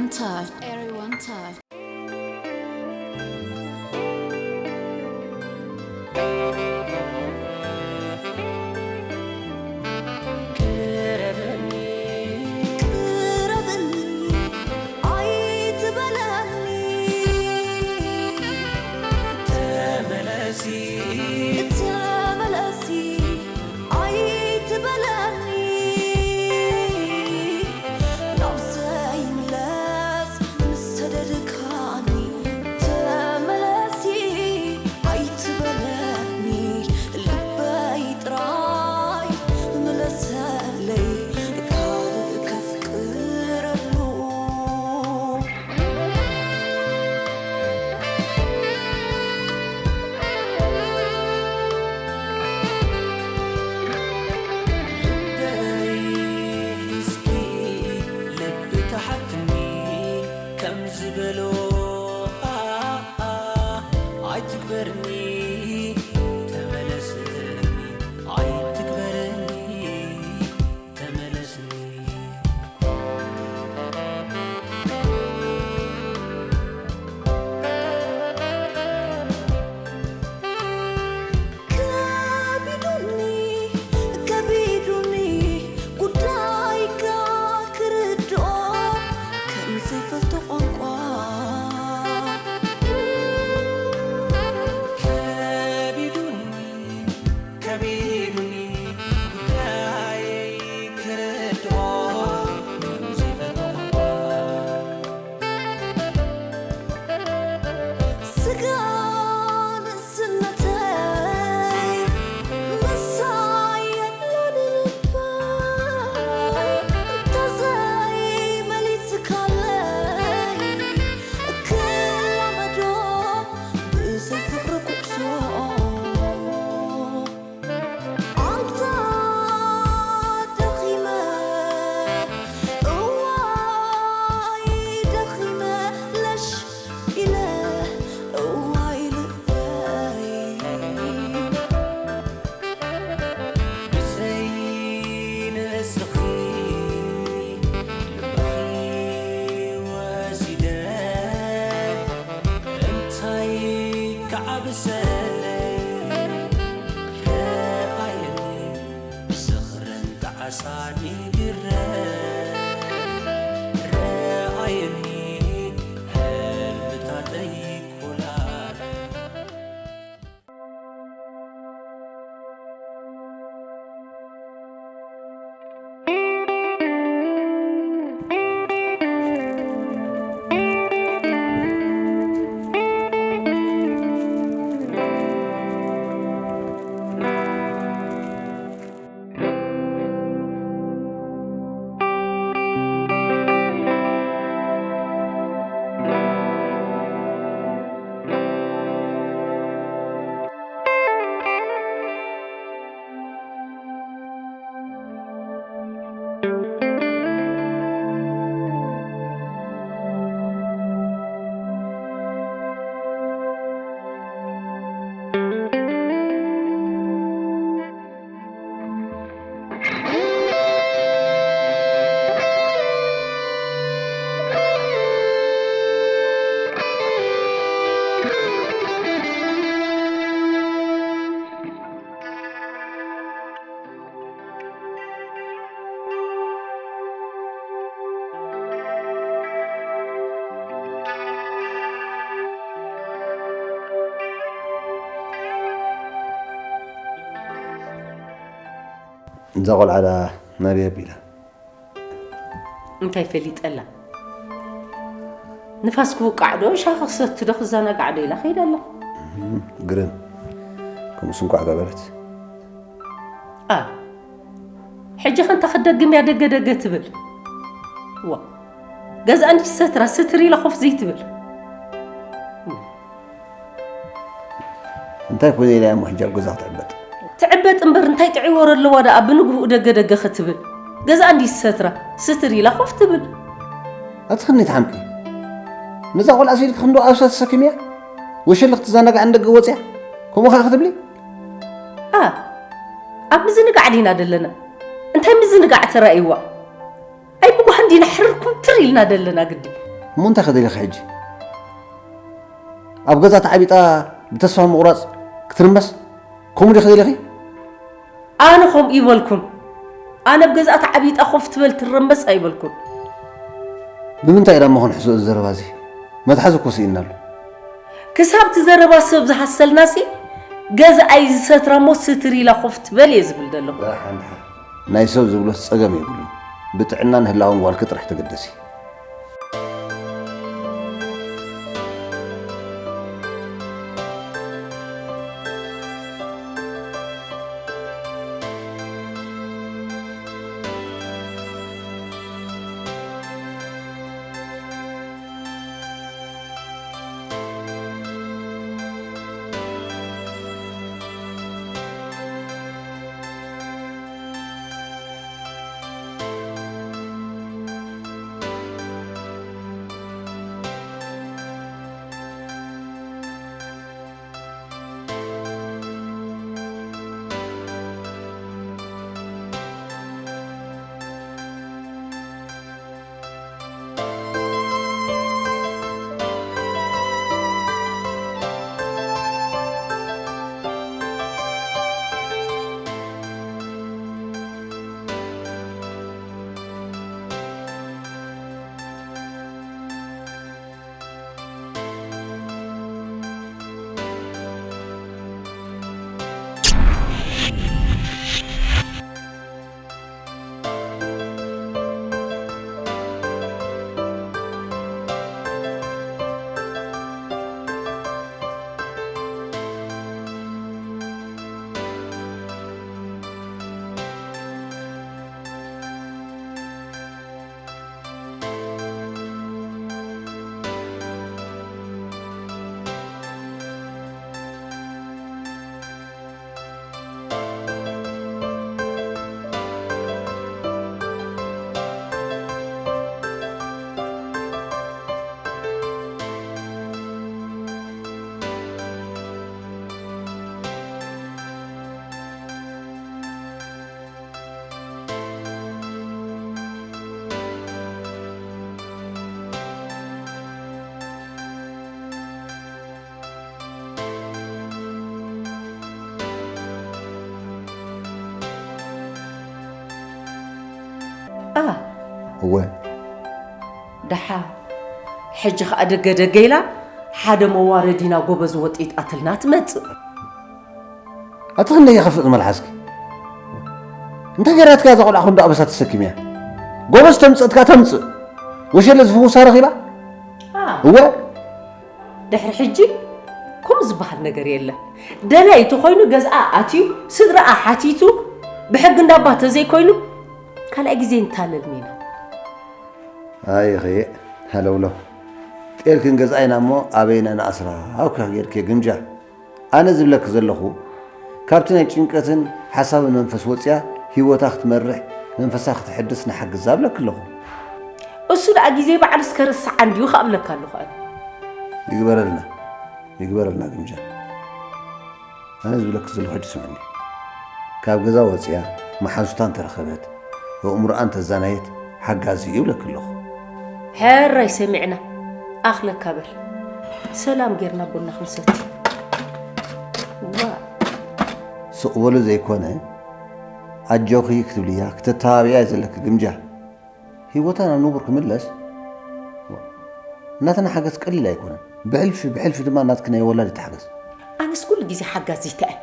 Touch. Everyone touch. ቅረበኒ፣ ቅረበኒ፣ ኣይትበለኒ። ተመለሲ፣ ተመለሲ፣ ኣይትበለኒ። ናብ ዘይምለስ ምስ ሰደድካኒ ተመለሲ ኣይትበለኒ። ልበይ ጥራይ ምለሰለይ ካልእ ከፍቅረሉ። ልበይ እስኪ ልቢ ተሓትኒ ከም ዝበሎ ኣይትግበርኒ ተመለስኒ ኣይትግበርኒ ተመለስኒ። ከቢዱኒ ከቢዱኒ ጉዳይካ ክርድኦ ከም ዘይፈልጦ ቋንቋ ከቢዱኒ ከቢዱኒ ጉዳየይ ክርድኦ ከም ዘይፈልጦ ቋንቋ ስጋ ንእስነተይ ምሳይ የለን ልበይ እንተዘይመሊስካለይ ክላመዶ ብዘይ ፍቕሪ ኩዕሶ ኣንታ ደኺመ እዋይ ደኺመ ለሽ ኢለ እዋይ ልበይ ብዘይ ንስኺ ልብኺ ወሲደ እንታይ ክዓብሰለይ ረኣየኒ ብዝኽርን ጣዕሳን ይግረፍ ረኣየኒ ህልምታተይ ኮላር እዛ ቆልዓ ደኣ ናበይ ኣቢላ? እንታይ ፈሊጠላ? ንፋስ ክውቃዕ ዶ ሻሂ ክሰቲ ዶ ክዘናጋዕ ዶ ኢላ ከይዳ ኣላ። ግርም። ከምኡስ እንኳዕ ገበረት። ኣ ሕጂ ከንታ ክደግም እያ ደገ ደገ ትብል። ዋ ገዛ እንዲ ሰትራ ስትር ኢላ ኮፍ ዘይትብል። እንታይ ኮነ ኢላ እሞ ሕጂ ኣብ ገዛ ክትዕበጥ? ትዕበጥ እምበር እንታይ ጥዒ ወረ ኣለዋ ደኣ ብንግሁ ደገ ደገ ክትብል? ገዛ እንዲ ሰትራ ስትር ኢላ ኮፍ ትብል። ኣቲ ክንደይ ትሓምቂ? ነዛ ቆልዓ ሰይድኪ ክንዶ ኣብሳ ተሰኪምያ? ወሸልኽ ትዘናጋዕ ንደገ ወፅያ? ከምኡ ኸኣ ክትብሊ? ኣ ኣብ ምዝንጋዕ ዲና ደለና? እንታይ ምዝንጋዕ ተራእይዋ? ኣይ ብጓህ እንዲና ሕርር ኩምትር ኢልና ደለና ግዲ። እሞ እንታይ ከ ደሊኺ ሕጂ? ኣብ ገዛ ተዓቢጣ ብተስፋ ምቑራጽ ክትርመስ? ከምኡ ዲኺ ደሊኺ? ኣነ ከምኡ ይበልኩን። ኣነ ኣብ ገዛ ተዓቢጣ ኮፍ ትበል ትረመስ ኣይበልኩን። ብምንታይ ኢና እሞ ክንሕዝኦ እዚ ዘረባ እዚ? መትሓዚ እኮ ስኢንናሉ። ክሳብ እቲ ዘረባ ሰብ ዝሃሰልናሲ፣ ገዛኣይ ዝሰትራ እሞ ስትር ኢላ ኮፍ ትበል እየ ዝብል ዘለኹ። ደሓን፣ ደሓን። ናይ ሰብ ዝብሎስ ጸገም የብሉን። ብጥዕናን ህላወን ጓልኪ ጥራሕ ተገደሲ። ኣ እወ። ደሓ ሕጂ ኸኣ ደገ ደገ ኢላ ሓደ መዋረዲና ጎበዝ ወጢጣትልና ትመጽእ። ኣቲ ክንደይ ይኸፍእ ዝመልሓስኪ? እንታይ ገይራትካ እዛ ቆልዓ ክንዶ ኣበሳ ተሰኪምያ? ጎበዝ ተምጽእትካ ተምጽእ። ወሸለ ዝፍውሳ ረኺባ? ኣ። እወ። ድሕሪ ሕጂ ከምኡ ዝበሃል ነገር የለን። ደላይ እንተኾይኑ ገዝኣ ኣትዩ፣ ስድራኣ ሓቲቱ፣ ብሕጊ እንዳባ ተዘይኮይኑ፣ ካልኣይ ግዜ ንታለል ሜና። ኣይ ኸየ፣ ሃለውለው። ጤልክን ገዝኣይና እሞ ኣበይና ንኣስራ? ኣውካ ጌርኪ ግምጃ። ኣነ ዝብለኪ ዘለኹ፣ ካብቲ ናይ ጭንቀትን ሓሳብን መንፈስ ወጽያ፣ ህይወታ ክትመርሕ፣ መንፈሳ ክትሕድስ ንሓግዛ እብለኪ ኣለኹ። እሱ ደኣ ግዜ ባዕሉስ ከርስዓ እንድዩ ከኣ እብለካ ኣለኹ ኣነ። ይግበረልና፣ ይግበረልና ግምጃ። ኣነ ዝብለኪ ዘለኹ ሕጂ ስምዕኒ። ካብ ገዛ ወጽያ፣ መሓዙታ እንተረኸበት፣ ኣእምሮኣ እንተዛናየት፣ ሓጋዚ እዩ እብለኪ ኣለኹ። ሕራይ ሰሚዕና፣ ኣኽለካ በል። ሰላም ጌርና ቡና ክንሰቲ። ዋ። ስቕ በሉ ዘይኮነ፣ ኣጆኺ ክትብልያ፣ ክተተባብያ እዩ ዘለኪ ግምጃ። ህይወታ ናብ ንቡር ክምለስ፣ ናትና ሓገዝ ቀሊል ኣይኮነን። ብሕልፊ፣ ብሕልፊ ድማ ናትኪ ናይ ወላዲት ሓገዝ። ኣነስ ኩሉ ግዜ ሓጋዚታ እየ።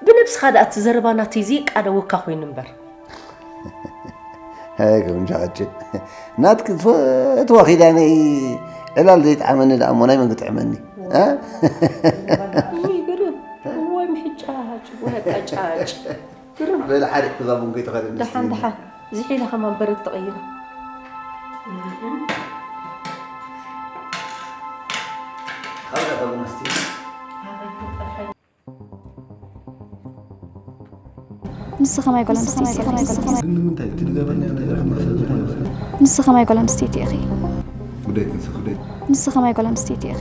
ብነብስኻ ደኣ እቲ ዘረባ ናተይ ዘይቃደወካ ኮይኑ እምበር። ኣይ፣ ግምጃ ቅጭ። ናትኪ ዝፈትዋ ኪዳነይ ዕላል ዘይጠዓመኒ ደኣ እሞ ናይ መን ክጥዕመኒ? እ? እይ፣ ግርም። እዋይ፣ ምሕጫጭ፣ እዋይ፣ ኣቃጫጭ። ግርም። በሊ፣ ሓሪቕ ክዛ ቡን ከይተኸደኒ ደሓን፣ እስቲ። ደሓን። ዝሒለ ከማን በረድ ተቐይሩ። ካብዛ ከብና እስቲ። ንስኻ ማይ ጓል ኣንስተይቲ ኢኺ። ግን ንምንታይ? እቲ ዝገበርናዮ ነገር ሕማቕ ስለ ዝኾነ። ንስኻ ማይ ጓል ኣንስተይቲ ኢኺ። ጉዳይ ክንስኽ፣ ጉዳይ። ንስኻ ማይ ጓል ኣንስተይቲ ኢኺ።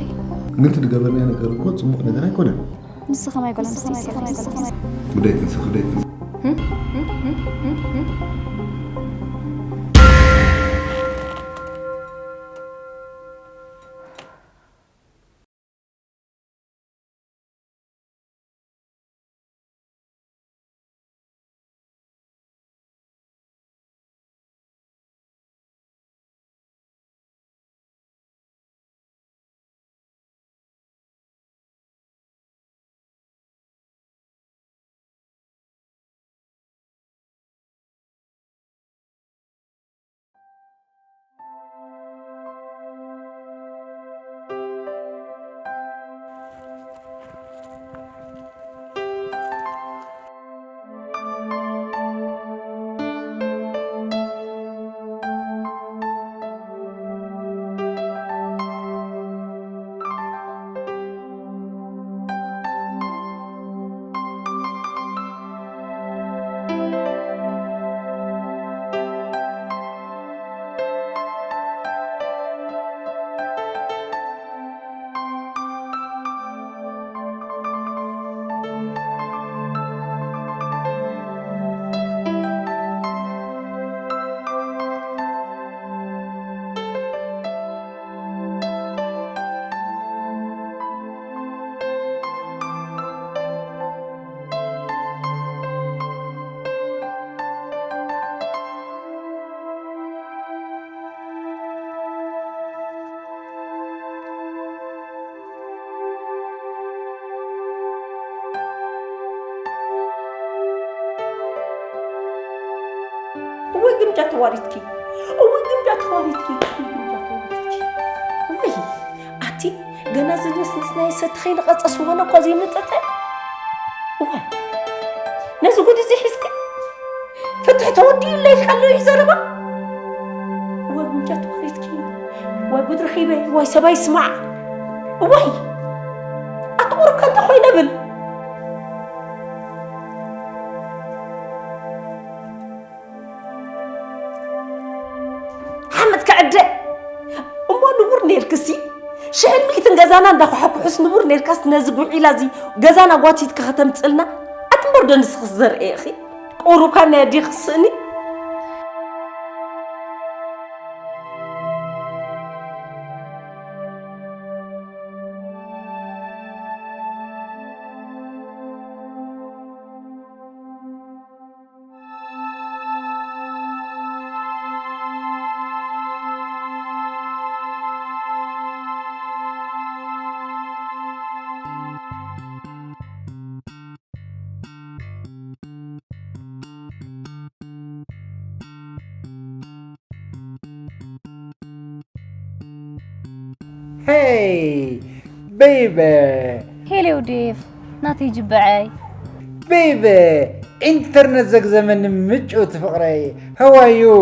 ግን እቲ ዝገበርናዮ ነገር እኮ ጽቡቕ ነገር ኣይኮነን። ንስኻ ማይ ጓል ኣንስተይቲ ኢኺ። ጉዳይ ክንስኽ፣ ጉዳይ ክንስኽ። እወ ግምጃ ተዋሪድኪ፣ እወ ግምጃ ተዋሪድኪ፣ እወ ግምጃ ተዋሪድኪ። ወይ ኣቲ ገና ዝነስንስ ናይ ሰቲ ከይንቐጸ ስዋና እኳ ዘይመጸጸ። እወ ነዚ ጉድ እዚ ሒዝኪ ፍትሒ ተወዲኡ ኢለ ኢልካ ኣሎ እዩ ዘረባ። እወ ግምጃ ተዋሪድኪ፣ ወይ ጉድ ረኺበ፣ ወይ ሰባይ ስማዕ። እወይ ኣቲ ቁሩብ ከንተ ኮይነ ብል። ሓመድ ክዕደ እሞ ንቡር ነርክሲ ሽሕን ሚእትን ገዛና እንዳኳሓኩሑስ ንቡር ነርካስ ነዚ ጉዒላ እዚ ገዛና ጓቲትካ ከተምፅልና ኣትምበር ዶ ንስኽስ ዘርእየኺ ቁሩብካ ናይ ኣዴኺ ስእኒ። Hey, baby. ሄሎ ዴቭ፣ ናተይ ጅብዐይ። ቤበ፣ ኢንተርነት ዘግዘመኒ ምጭውቲ ፍቕረይ። How are you?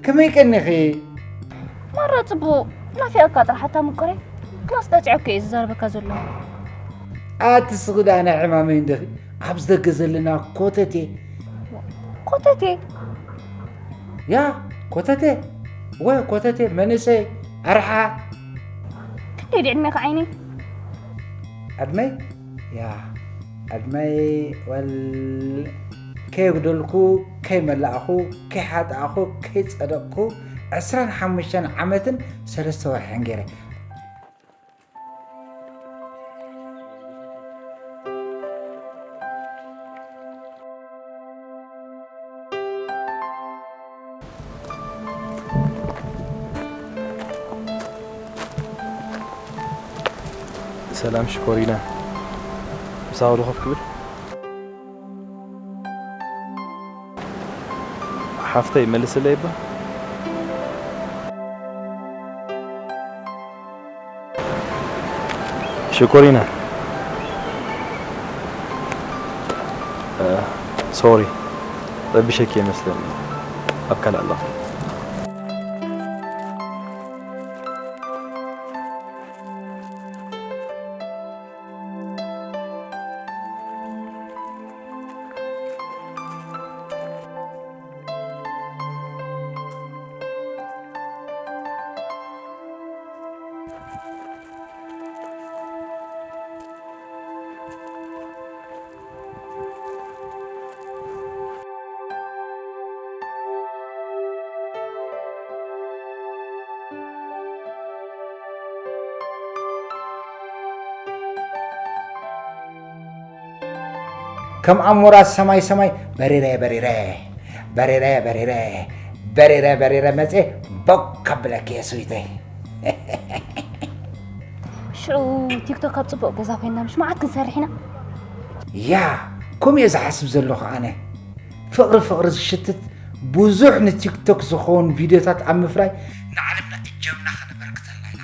ከመይ ቀኒኺ? ማራ ጽቡቕ፣ ናፊቐካ ጥራሕ ኣታ ምቁረይ። ክላስ ቀጺዐ እኮ እየ ዝዛረበካ ዘለኹ። ኣቲ ስኽዳ ናይ ዕማመይ እንድኺ ኣብ ዝደገ ዘለና ኮተቴ። ኮተቴ? ያ፣ ኮተቴ። ወ ኮተቴ፣ መንእሰይ፣ ኣርሓ። ክንደይ ድዩ ዕድሜኻ ዓይነይ? ዕድመይ? ያ፣ ዕድመይ ወል ከየጉደልኩ፣ ከይመላእኹ፣ ከይሓጣእኹ፣ ከይጸደቕኩ ዕስራን ሓሙሽተን ዓመትን ሰለስተ ወርሕን ገይረ። ሰላም ሽኮሪና፣ ምሳኹ ዶ ኮፍ ክብል? ሓፍተይ መልስለይ እባ። ሽኮሪና፣ ሶሪ፣ ረቢሸኪ እየ መስለኒ፣ ኣብ ካልእ ኣለኹ። ከም ኣሞራ ሰማይ ሰማይ በሪረ በሪረ በሪረ በሪረ በሪረ በሪረ መፅየ ቦክ ከብለኪ እየ ስዊተይ። ሽዑ ቲክቶክ ኣብ ፅቡቕ ገዛ ኮይንና ምሽ መዓት ክንሰርሕ ኢና። ያ፣ ከምኡ እየ ዝሓስብ ዘለኹ ኣነ። ፍቕሪ ፍቕሪ ዝሽትት ብዙሕ ንቲክቶክ ዝኸውን ቪድዮታት ኣብ ምፍራይ ንዓለምና እጃምና ከነበርክተላ ኢና።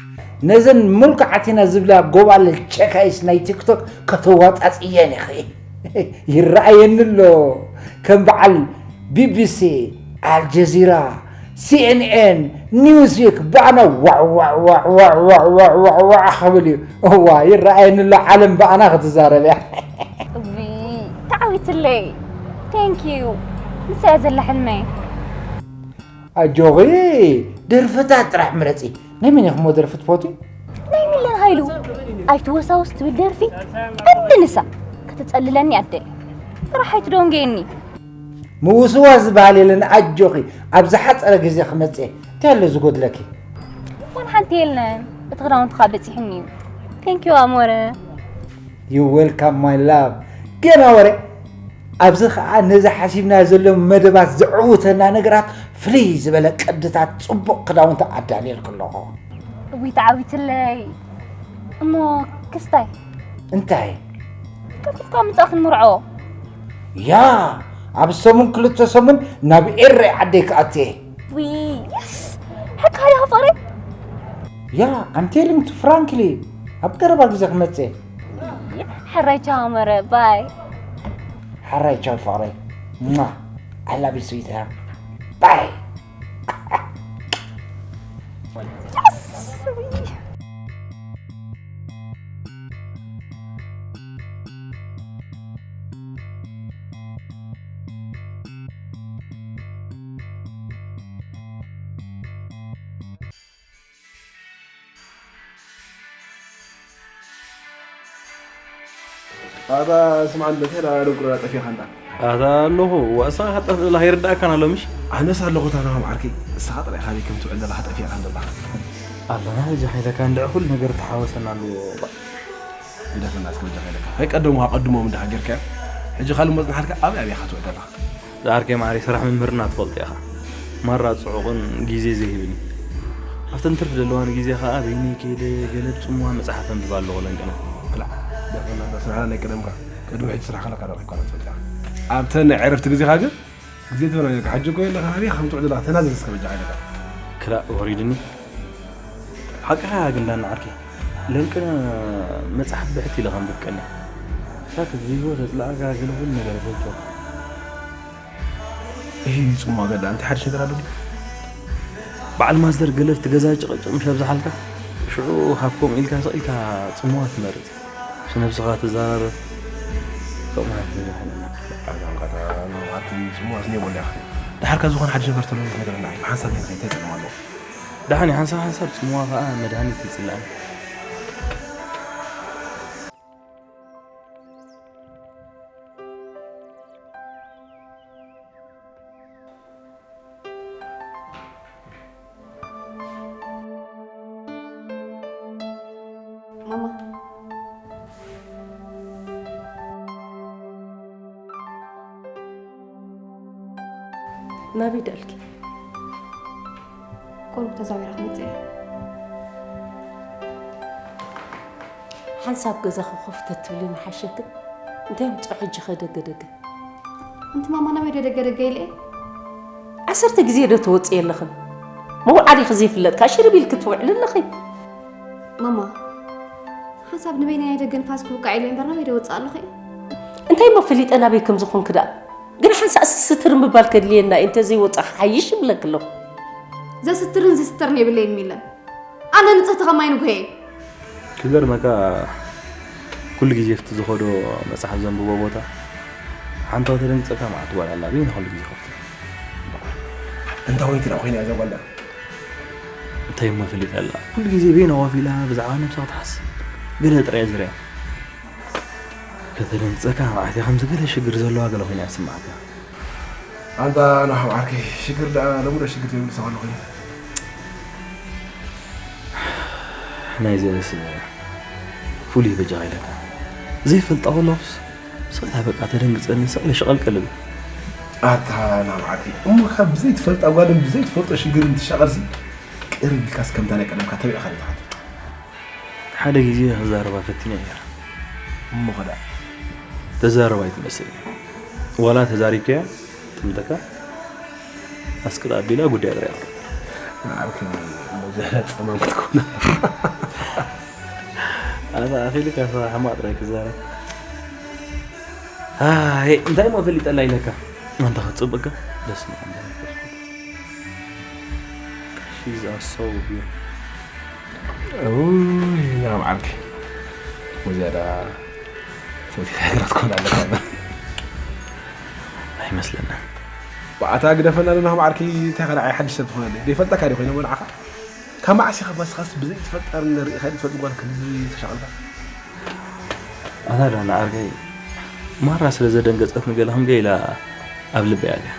ነዘን ምልኩዓት ኢና ዝብላ ጎባልል ቸካይስ ናይ ቲክቶክ ከተዋፃፅየን ኢኺ። ይረኣየኒ ኣሎ ከም በዓል ቢቢሲ፣ ኣልጀዚራ፣ ሲኤንኤን፣ ኒውስዊክ ብኣና ዋዕ ዋዕ ዋዕ ዋዕ ዋዕ ዋዕ ዋዕ ዋዕ ክብል እዩ። እዋ ይረኣየኒ ኣሎ ዓለም ብኣና ክትዛረብ እያ። እውይ ተዓዊትለይ። Thank you። ንሳ እያ ዘላ ሕልመይ። ኣጆኺ ደርፍታት ጥራሕ ምረፂ። ናይ መን ኢኹሞ ደርፊ ትፈትዊ? ናይ ሚለን ሃይሉ ኣይትወሳውስ ትብል ደርፊ ቀንዲ ንሳ። ክትፀልለኒ ኣደል ጥራሕ ኣይትደንገየኒ። ምውስዋስ ዝበሃል የለን ኣጆኺ። ኣብ ዝሓፀረ ግዜ ክመፅእ እየ። እንታይ ኣሎ ዝጎድለኪ? ዋላ ሓንቲ የለን። እቲ ክዳውንቲ ከዓ በፂሑኒ እዩ። Thank you ኣሞረ። You welcome my love። ገና ወረ ኣብዚ ከዓ ነዚ ሓሲብናዮ ዘሎ መደባት ዘዕውተና ነገራት ፍልይ ዝበለ ቅድታት ፅቡቕ ክዳውንቲ ኣዳልየልኪ ኣለኹ። እውይ ተዓዊትለይ። እሞ ክስታይ? እንታይ? ቀልጢፍካ ምፃ ክንምርዖ። ያ ኣብ ሰሙን ክልተ ሰሙን ናብ ኤረይ ዓደይ ክኣትየ። ውይ የስ ሓቃ ዲኻ ፍቕረይ? Yeah, I'm telling to frankly. ኣብ ቀረባ ግዜ ክመጽእ። ሕራይ ቻው ኣመረ ባይ። ሕራይ ቻው ፍቕረይ. Mwah. I love you, sweetheart. Bye. ኣታ ስምዓ እንዶ እንታይ ደኣ ደንቁርና ጠፊእካ እንዳ ኣታ ኣለኹ ዋእሳ ከጠፍ ደላ ይርዳእካን ኣሎ ምሽ ኣነስ ኣለኹ እታ ናሆም ዓርከይ ንስኻ ጥራይ ካበይ ከም ትውዕል ዘለኻ ጠፊእካ እንደላኻ ኣለና በጃኻ ኢለካ እንድዒ ኩሉ ነገር ተሓወሰና ኣለዎ ግደፈና እስከ በጃኻ ኢለካ ከይቀደሙኻ ቀድሞም እንዳ ሃገርካ ሕጂ ካልእ መፅናሓልካ ኣበይ ኣበይኻ ትውዕል ዘለኻ ዝዓርከይ ማዕረይ ስራሕ ምምህርና ትፈልጦ ኢኻ ማራ ፅዑቕን ግዜ ዘይህብን ኣብተን ትርፊ ዘለዋኒ ግዜ ኸዓ በይነይ ከይደ ገለ ብፅምዋ መፅሓፍ ኣንብብ ኣለኹ ለንቅነ ክላእ ደፈና እንዳ ስራሕና ናይ ቀደምካ ቅድሚ ሕጂ ስራሕ ከለካ ዶ ከይኮነ ትፈልጥ ኢኻ ኣብተን ናይ ዕረፍቲ ግዜኻ ግን ግዜ ትበና ኢልካ ሕጂ እኮ የለኻ ኣበይ ከም ትውዕል ዘለኻ ተናዘዝ እስከ በጃኻ ኢለካ ክላእ ወሪድኒ ሓቅኻ ግን ዳና ዓርከይ ለንቅነ መፅሓፍ ብሕት ኢለ ከንብብ ቀንየ እታ ክትዝይቦ ተፅላእካ ገለ ኩሉ ነገር ይፈልጦ እሂ ጽማ ገዳ እንታይ ሓድሽ ነገር ኣሎ ድዩ በዓል ማስተር ገለ ኣብቲ ገዛ ጭቕጭቕ ምሽ ኣብዝሓልካ ሽዑ ካብ ከምኡ ኢልካ ስቕ ኢልካ ጽምዋ ትመርጽ ምስ ነብስኻ ትዘራረብ ከምኡ ዓይነት ነገር ኣይኮነን ኣዛንቃታ ማቲ ጽማ ስኒ ወላ ድሓርካ ዝኾነ ሓድሽ ነገር ተሎ ነገርና እዩ ሓንሳብ ኔርካ እንታይ ጸገም ኣለዎ ደሓን እዩ ሓንሳብ ሓንሳብ ጽምዋ ኸኣ መድሃኒት ይጽላእን ማማ ናበይ ደልኪ ቁሩብ ተዛዊረ ክመፅእ እየ ሓንሳብ ገዛኺ ኮፍ ተትብሊ ምሓሸክን እንታይ ምፅኦ ሕጂ ከደገደገ ኣንቲ ማማ ናበይ ዶ ደገደገ ኢለ እየ ዓሰርተ ግዜ ዶ ትወፅኢ ኣለኽን መውዓሊኺ ዘይፍለጥ ከዓ ሽርብ ኢልኪ ትውዕሊ ኣለኺ ማማ ሓንሳብ ንበይነይ ናይ ደገ ንፋስ ክውቃዕ ኢለ እምበር ናበይ ዶ ወፅእ ኣለኹ እየ እንታይ እሞ ፈሊጠ ናበይ ከም ዝኾንኪ ደኣ ግን ሓንሳእ ስትር ምባል ከድልየና እዩ እንተዘይወፃ ክሓይሽ ይብለኪ ኣለኹ ዘስትርን ዝስተርን የብለይን ሚለን ኣነ ንፅህቲ ከማይ ንጉሄ እየ ክገርመካ ኩሉ ግዜ ፍቲ ዝኸዶ መፅሓፍ ዘንብቦ ቦታ ሓንታ ተደንግፀካ መዓት ጓል ኣላ በይና ኩሉ ግዜ ከፍቶ እንታ ወይቲ ደኣ ኮይና እዛ ጓል ደኣ እንታይ እሞ ፈሊጠላ ኩሉ ግዜ በይና ኮፍ ኢላ ብዛዕባ ነብሳ ክትሓስብ ገለ ጥራይ ዝርያ ከተደንግፀካ መዓት እያ ከምዚ ገለ ሽግር ዘለዋ ገለ ኮይና እያ ትስምዓካ ኣንታ ናሆም ዓርከይ ሽግር ደኣ ሎሚ ዶ ሽግር ዘይብሉ ሰብ ኣሎ ኮይኑ ናይዚ ርእሲ ፍሉይ በጃኻ ኢለካ ዘይፈልጣ ከለኹስ ስቕላ በቃ ተደንግፀኒ ስቕለ ሸቐልቀል እብል ኣታ ናሆም ዓርከይ እሞ ካብ ብዘይትፈልጣ ጓልን ብዘይትፈልጦ ሽግርን ትሻቐልሲ ቅርብ ኢልካስ ከምታ ናይ ቀደምካ ተቢዕኻ ዶ ትሓትት ሓደ ግዜ ክዛረባ ፈቲነ ነይረ። እሞ ኸዳ? ተዛረባ ኣይትመስልን። ዋላ ተዛሪብካያ ትምጠካ ኣስቅጥ ኣቢላ ጉዳያ ጥራይ ኣቕርብ። ንዓርኪ እሞ ዝያዳ ጸማም ክትኮና። ኣታ ኣኺልካ ሕማቕ ጥራይ ክዛረብ። ኣይ እንታይ እሞ ፈሊጠላ ኢለካ። ኣንታ ክትጽብቀ ደስ ምዃን። She's a so beautiful. ውይ ናብ ዓርኪ ወዚያዳ ሰብቲ ሃገራት ክኾን ኣለካ ኣይመስለና ብኣታ ግደፈና ዶ ናኹም ዓርኪ እንታይ ከ ንዓይ ሓድሽ ሰብ ትኾነለይ ዘይፈልጠካ ዲ ኮይነ ንዓኻ ካብ መዓስ ኢኻ ባስኻስ ብዘይ ትፈልጣ ንርኢ ኸይድ ትፈልጥ ጓል ክንዲ ተሻቕልካ ኣታ ዳና ዓርከይ ማራ ስለ ዘደንገጸትኒ ገለ ከም ገይላ ኣብ ልበይ ኣትያ።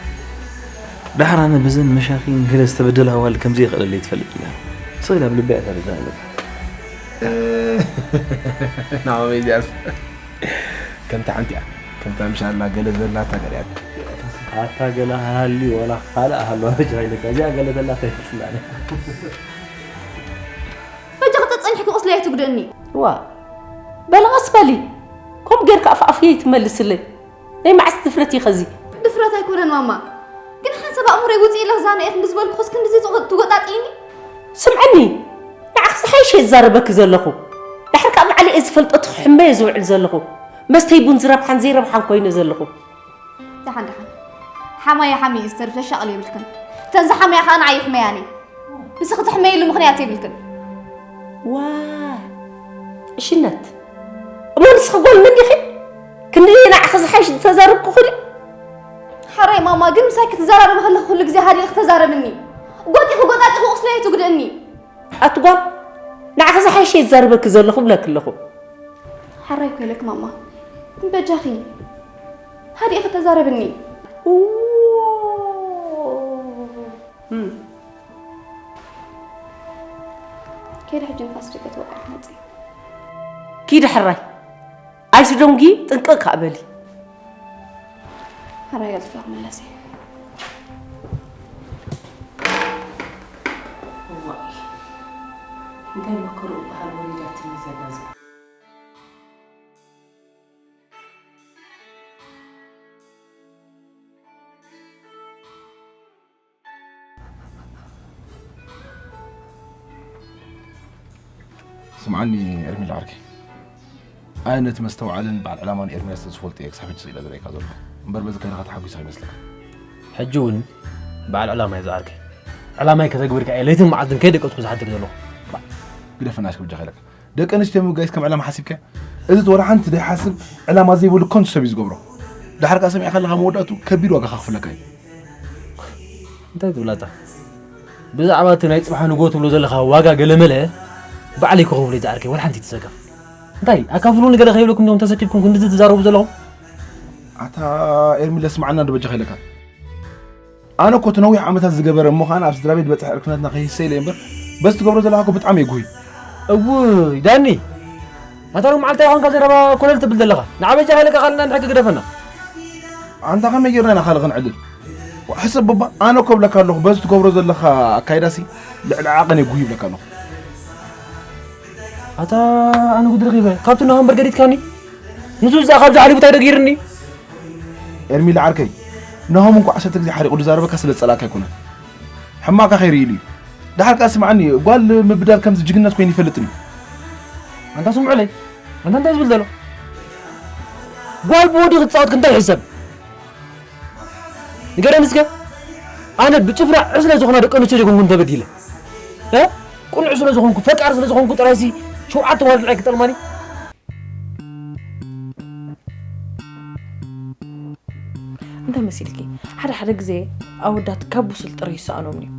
ዳሕር ኣነ በዘን መሻኺን ገለ ዝተበደለ ኣዋልድ ከም ዘይኽእለለይ ትፈልጥ እያ። ስቕ ኢላ ኣብ ልበይ ኣትያ ደደንግጽ። ናሆመይ እዚኣስ ከምታ ሓንቲ እያ። ከምታ ምሻላ ገለ ዘላታ ገለ እያ። ኣታ ገለ ሃሊ ወላ ካልእ ሃሎ ኣበጃ ኢለካ እዚኣ ገለ ዘላታ ይፍጽላለ። በጃኺ ተጸኒሕኪ ቁስለይ ኣይትጉድእኒ። ዋ በሊ ቀስ በሊ ከምኡ ጌርካ ኣፍኣፍየይ ትመልስለይ ናይ መዓስ ድፍረት እዩ ኸዚ ድፍረት ኣይኮነን ማማ፣ ግን ሓንሳብ ኣእምሮይ ውፅእ ኢለ ክዛነ እየ ክንዲ ዝበልኩ ኸስ ክንድዚ ትጎ- ትጎጣጥይኒ? ስምዐኒ፣ ንዓኺ ዝሓይሸ እየ ዝዛረበኪ ዘለኹ። ድሕር ከኣ ባዕለይ እየ ዝፈልጦ ትኽሕመ እየ ዝውዕል ዘለኹ። መስተይ ቡን ዝረብሓን ዘይረብሓን ኮይነ ዘለኹ። ደሓን ደሓን፣ ሓማየ ሓምዩ እዩ ዝተርፍ፣ ዘሻቕል የብልክን። እተን ዝሓመያ ኸኣ ንዓይ ይሕመያኒ። ንስኺ ትሕመይሉ ምኽንያት የብልክን። ዋ፣ ዕሽነት። እሞ ንስኺ ጓል መን ኢኺ? ክንደይ ንዓኺ ዝሓይሽ ዝተዛረብኩኺ ድዩ? ሓራይ ማማ፣ ግን ምሳይ ክትዘራረቢ ከለኺ ኩሉ ግዜ ሃዲእኺ ተዛረብኒ። ጎጢኺ ጎጣጢኺ ቁስለይ ኣይትጉድእኒ። ኣቲ ጓል፣ ንዓኺ ዝሓይሽ እየ ዝዛረበኪ ዘለኹ እብለኪ ኣለኹ። ሓራይ እኮ ኢለኪ ማማ፣ በጃኺ ሃዲእኺ ተዛረብኒ። ከይደ ሕጂ ንፋስ ደገ ትወቅዕ መፅእ። ኪዲ ሕራይ ኣይትደንጉ፣ ጥንቅቕ ከኣ በሊ። ሕራይ ኣልፊ ክምለስ እየ። እዋይ እንታይ መከሩ በሃል ወሊዳትኒ ዘላ እዚኣ። ስምዓኒ ኤርሚላ ዓርከይ፣ ኣነ ነቲ መስተውዓልን በዓል ዕላማን ኤርምያስ ስለ ዝፈልጦ እየ ክሳብ ሕጂ ስኢለ ዝርእየካ ዘለኹ እምበር በዚ ከይድኻ ተሓጒሰ ከይመስለካ። ሕጂ እውን በዓል ዕላማ እየ ዝዓርከይ። ዕላማይ ከተግብር ከኣ እየ ለይትን መዓልትን ከይደቀስኩ ዝሓድር ዘለኹ። ግደፈና እስኪ በጃኻ ኢለካ። ደቂ ኣንስትዮ ምብጋይስ ከም ዕላማ ሓሲብካዮ? እዚ ወላ ሓንቲ ዘይሓስብ ዕላማ ዘይብሉ ከንቱ ሰብ እዩ ዝገብሮ። ደሓር ከኣ ሰሚዕካ ኣለኻ መወዳእትኡ ከቢድ ዋጋ ከኽፍለካ እዩ። እንታይ ትብላታ? ብዛዕባ እቲ ናይ ጽባሕ ንግሆ ትብሎ ዘለኻ ዋጋ ገለመለ ባዕለይ ክኸፍሎ እየ ዝዓርከይ፣ ወላ ሓንቲ ትሰከፍ። እንታይ ኣካፍሉኒ ገለ ከይብለኩም ዲኹም ተሰኪፍኩም ክንድዚ ትዛረቡ ዘለኹም? ኣታ ኤርሚለ ስምዓና ዶ በጃኻ ኢለካ። ኣነ እኮ እቲ ነዊሕ ዓመታት ዝገበረ እሞ ኸኣ ኣብ ስድራ ቤት ዝበጽሕ ዕርክነትና ከይህሰ ኢለ እየ እምበር በዚ ትገብሮ ዘለኻ እኮ ብጣዕሚ እየ ጉሂ። እውይ ዳኒ፣ ኣታ ሎም መዓልቲ ኢኻ ኮንካ ዘረባ ኮለል ትብል ዘለኻ። ንዓ በጃኻ ኢለካ ካልእና ንሕጊ ግደፈና። ኣንታ ከመይ ጌርና ኢና ካልእ ክንዕድል? ሕሰብ በባ፣ ኣነ እኮ እብለካ ኣለኹ በዚ ትገብሮ ዘለኻ ኣካይዳሲ ልዕሊ ዓቐን እየ ጉሂ እብለካ ኣለኹ። ኣታ ኣነ ጉድ ረኺበ። ካብቲ ናሆም በርገዲትካኒ። ንሱ እዛ ካብዚ ሓሊፉ እንታይ ዶ ገይርኒ? ኤርሚለ ዓርከይ፣ ናሆም እንኳዕ ዓሰርተ ግዜ ሓሪቑ ዝዛረበካ ስለ ዝጸላእካ ኣይኮነን። ሕማቕካ ከይርኢ ኢሉ እዩ። ደሓር ከኣ ስምዓኒ፣ ጓል ምብዳል ከምዚ ጅግንነት ኮይኑ ይፈልጥን እዩ። ኣንታ ስምዑለይ፣ ኣንታ እንታይ ዝብል ዘሎ? ጓል ብወዲ ክትጻወት ክንታይ ይሕሰብ? ንገረኒ እስከ። ኣነ ብጭፍራ ዕስለ ዝኾና ደቂ ኣንስትዮ ዘይኮንኩን ተበዲለ። እ? ቅኑዕ ስለ ዝኾንኩ፣ ፈቃር ስለ ዝኾንኩ ጥራይሲ ሸውዓተ ጓል ጥራይ ክጠልማኒ? እንታይ መሲልኪ? ሓደ ሓደ ግዜ ኣወዳት ካብ ብሱል ጥረ ይሰኣኖም እዩ።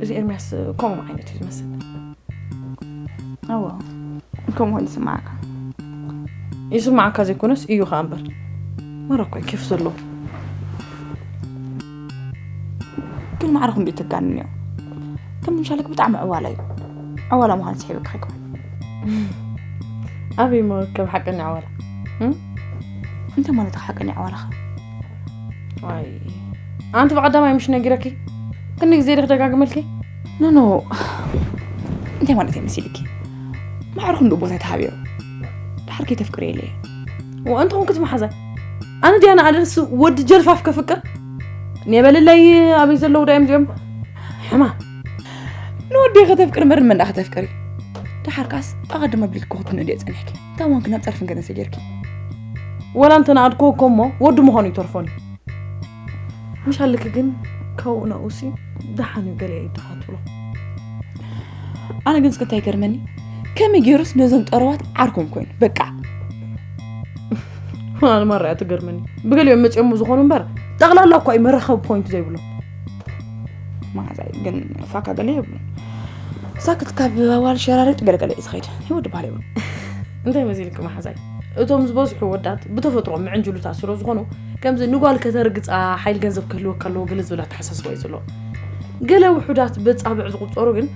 እዚ ኤርምያስ ከምኡ ዓይነት እዩ ዝመስል። ኣዎ፣ ከምኡ ኮይኑ ይስምዓካ። ይስምዓካ ዘይኮነስ እዩ ኸኣ እምበር። መረኮይ ኬፍ ዘለዎ። ግን ማዕረ ክንድኡ ተጋንንዮ። ከም ምሻለክ ብጣዕሚ ዕዋላ እዩ። ዕዋላ ምዃን ስሒብካ ከይኮን። ኣበይ እሞ ከም ሓቀኛ ዕዋላ? እም? እንታይ ማለት እዩ ሓቀኛ ዕዋላኻ? ዋይ፣ ኣንቲ ብቐዳማይ ምሽ ነጊረኪ? ክንዲ ግዜ ዲኺ ደጋግመልኪ? ኖ፣ ኖ። እንታይ ማለት እዩ መሲልኪ? ማዕረ ክንድኡ ቦታ ኣይተሃብዮ። ድሓር ከይተፍቅርዮ ኢለ እየ። ወ-፣ እንተ ኹንኪ እቲ መሓዛይ? ኣነ ድያ ንኣደርስ ወዲ ጀልፋፍ ከፍቅር? ኔበለለይ ኣበይ ዘለዉ ዳዮም እዚኦም? ሕማ። ንወደይ ከተፍቅሪ እምበር ንመን ደኣ ከተፍቅሪ? ደሓር ከኣስ ኣቐድም ኣቢልኪ ክትንእድዮ ጸኒሕኪ። እንታይ ምዃንኪ ናብ ጸርፍን ገለን ሰጊርኪ? ወላ እንተ ንኣድክዎ እኮ እሞ ወዲ ምዃኑ ይተርፎን እዩ። ምሽ ኣለኪ ግን ካብኡ ናብኡሲ ደሓን እዩ ገለ እዩ ድኻ ትብሎ። ኣነ ግን እስከ እንታይ ይገርመኒ፣ ከመይ ገይሩስ ነዞም ጠረዋት ዓርኮም ኮይኑ? በቃ። ኣነ ማራ እያ ትገርመኒ። ብገሊኦም መጺኦም ዝኾኑ እምበር፣ ጠቕላላ እኳ እዩ መራኸቢ ፖይንት ዘይብሎም። መዓዛይ ግን ፋካ ገለ የብሉን። ሳክት ካብ ኣዋል ሸራሪጥ ገለገለ እዩ ዝኸይድ። ህይወት ድበሃል የብሉን። እንታይ መሲልኪ መሓዛይ? እቶም ዝበዝሑ ወዳት ብተፈጥሮ ምዕንጅሉታት ስለ ዝኾኑ፣ ከምዚ ንጓል ከተርግጻ ሓይል ገንዘብ ክህልወካ ኣለዎ ገለ ዝብል ኣተሓሳስባ እዩ ዘለዎ። ገለ ውሑዳት በጻብዕ ዝቑጸሩ ግን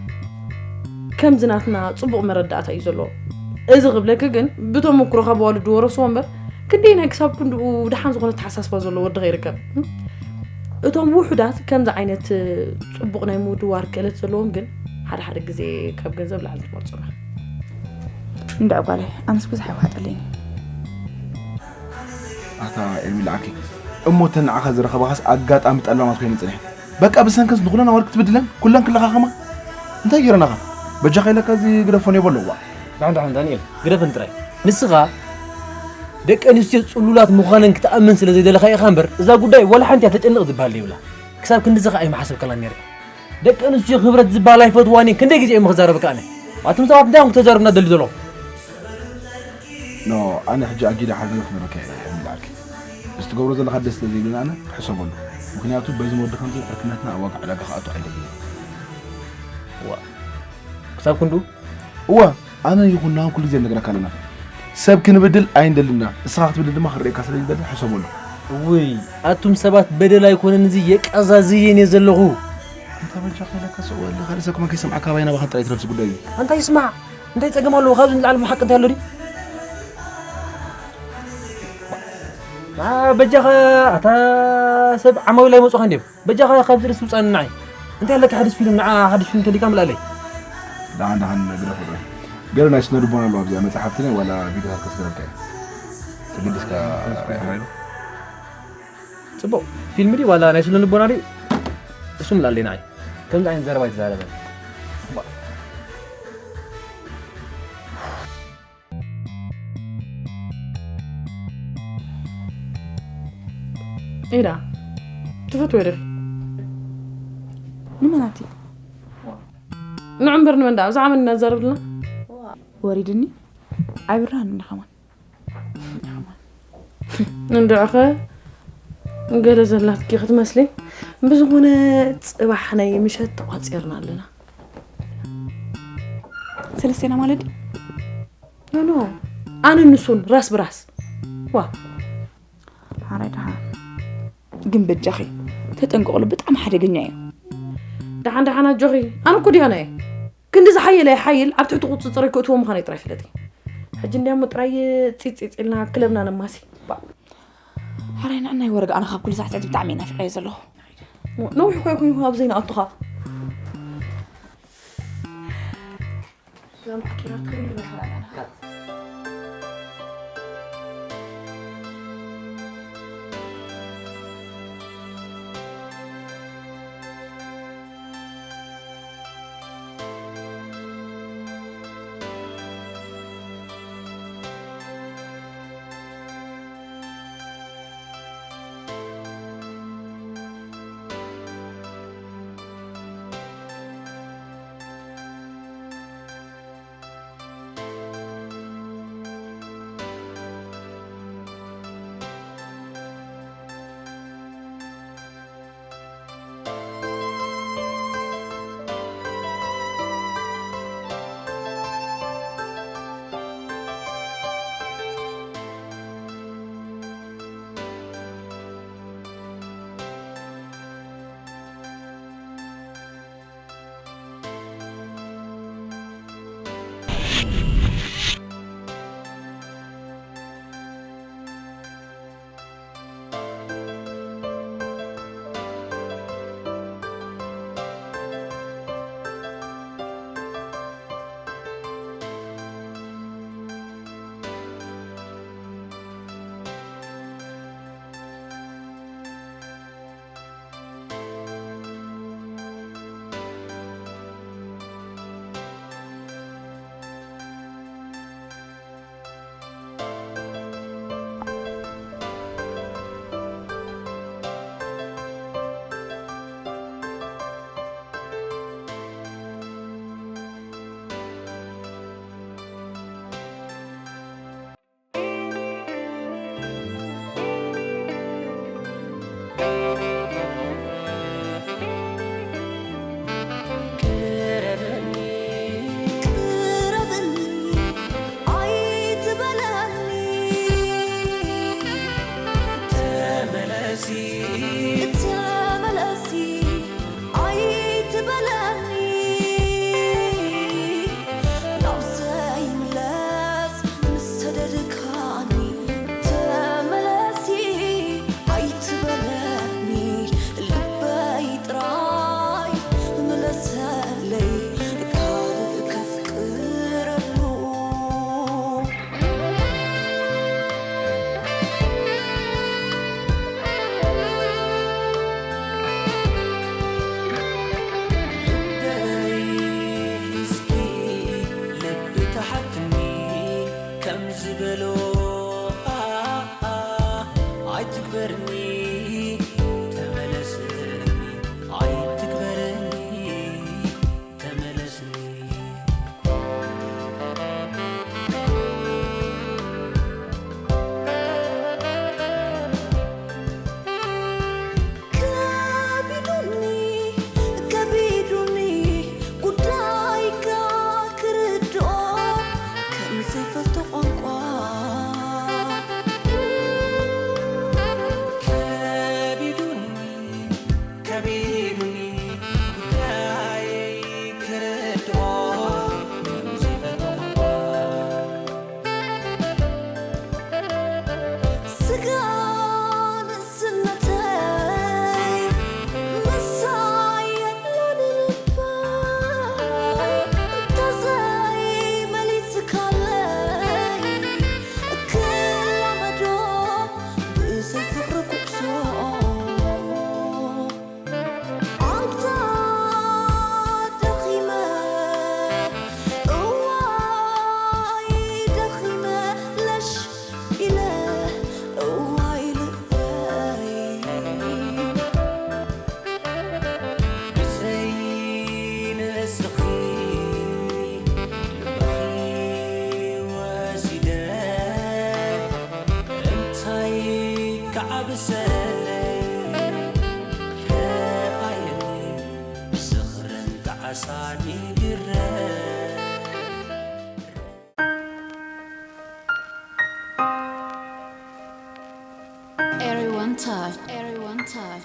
ከምዚ ናትና ጽቡቕ መረዳእታ እዩ ዘለዎ። እዚ ክብለኪ ግን ብተመኩሮ ካብ ኣዋልዱ ዝወረስዎ እምበር ክንደየናይ ክሳብ ክንድኡ ደሓን ዝኾነ ኣተሓሳስባ ዘለዎ ወዲ ከይርከብ። እቶም ውሑዳት ከምዚ ዓይነት ጽቡቕ ናይ ምውድዋር ክእለት ዘለዎም ግን ሓደ ሓደ ግዜ ካብ ገንዘብ ላዕሊ ትመርጹና። እንድዒ ጓለይ፣ ኣነስ ብዙሕ ኣይዋጠለይን። ኣታ ኤርሚ ለዓኪ፣ እሞ እተን ንዓኻ ዝረኸባኻስ ኣጋጣሚ ጠላማት ኮይነን ጸኒሐን። በቃ ብሰንከስ ንኹለን ኣዋልድ ክትብድለን፣ ኩለን ክለኻኸማ? እንታይ ገይረናኻ? በጃኻ ኢለካ እዚ ግደፎ ኔቦ ኣለዋ። ዳን ዳን ዳንኤል፣ ግደፈን ጥራይ። ንስኻ ደቂ ኣንስትዮ ጽሉላት ምዃነን ክትኣምን ስለ ዘይደለኻ ኢኻ እምበር፣ እዛ ጉዳይ ዋላ ሓንቲ እያ ተጨንቕ ዝበሃል ዘይብላ። ክሳብ ክንድዚ ኸኣ ኣይመሓሰብካላን ነይረ። ደቂ ኣንስትዮ ክብረት ዝበሃል ኣይፈትዋን እየን። ክንደይ ግዜ እየ ክዛረበካ ኣነ? ኣቱም ሰባት እንታይ እዮም ክተዛርቡና ደሊ ዘለኹም? ኖ፣ ኣነ ሕጂ ኣጊደ ሓዘን ክነብረካ እየ ንላዕልኪ። እዚ ትገብሮ ዘለኻ ደስ ስለ ዘይብለኒ ኣነ ሕሰበሉ። ምኽንያቱ በዚ መወዲ ከምዚ ዕርክነትና ኣብ ዋጋ ዕዳጋ ክኣቱ ኣይደልን። ዋ፣ ክሳብ ክንዱ? እወ፣ ኣነ ይኹን ንሃን ኩሉ ግዜ ንነግረካ ኣለና። ሰብ ክንብድል ኣይንደልና። ንስኻ ክትብድል ድማ ክርእየካ ስለ ዝደሊ ሕሰበሉ። ውይ፣ ኣቱም ሰባት በደል ኣይኮነን እዚ የቃዛዝየን እየ ዘለኹ። ኣንታ በጃኻ ኢለካ ስቕ በል። ካልእ ሰብ ከማን ከይሰምዓካ ኣባይና ባኻ ጥራይ ትረፍሲ ጉዳይ እዩ። ኣንታ ይስማዕ። እንታይ ጸገም ኣለዎ? ካብዚ ንላዕሊ ሓቂ እንታይ ኣሎ ድዩ? ኣ፣ በጃኻ ኣታ ሰብ ዓማዊል ኣይመጹኻን ድዮም? በጃኻ ካብዚ ርእሲ ውጻኒ ንዓይ። እንታይ ኣለካ ሓድሽ ፊልም ንዓ ሓድሽ ፊልም ተሊካ ምላእለይ። ደሓን ደሓን ግደፎ ጥራይ። ገለ ናይ ስነ ልቦና ኣለዋ ኣብዚኣ መጽሓፍቲ ናይ ዋላ ቪድዮታት ከስገረልካ እየ። ተገዲስካ ራእያ። ጽቡቕ ፊልም ድዩ ዋላ ናይ ስነ ልቦና ድዩ? እሱ ምላእለይ ንዓይ። ከምዚ ዓይነት ዘረባ ኣይተዛረበን። ኢዳ ትፈትዎ ዲኺ? ንመን ኣቲ? ንዑ እምበር ንመን ደኣ? ብዛዕባ መን ኢና ንዛረብ ዘለና? ወሪድኒ ኣይብርሃን እንዲ ኸማን። እንድዕኸ ገለ ዘላትኪ ክትመስሊ። ብዝኾነ ጽባሕ ናይ ምሸት ተቋጺርና ኣለና። ሰለስቴና ማለት ድዩ? ኖ፣ ኖ። ኣነ ንሱን ራስ ብራስ። ዋ። ሓራይ ደሓን። ግን በጃኺ ተጠንቀቕሉ፣ ብጣዕሚ ሓደገኛ እዩ። ደሓን፣ ደሓን ኣጆኺ። ኣነ እኮ ድያና እየ። ክንዲ ዝሓየለ ይሓይል፣ ኣብ ትሕቲ ቁጽጽረይ ክእትዎ ምዃነይ ጥራይ ፍለጢ። ሕጂ እንድያሞ ጥራይ ጺጽ ጺጽ ኢልና ክለብና ነማሲ። ባ። ሓራይ ንዕናይ ወረጋ፣ ኣነ ካብ ኩሉ ሳዕሳዕቲ ብጣዕሚ እየ ናፊቐዮ ዘለኹ። ነዊሕ እኮ ኣይኮንኩን ኣብ ዘይንኣቱኻ። ዓብሰለይ ረኣየኒ ዝኽርን ጣዕሳን ይግረም።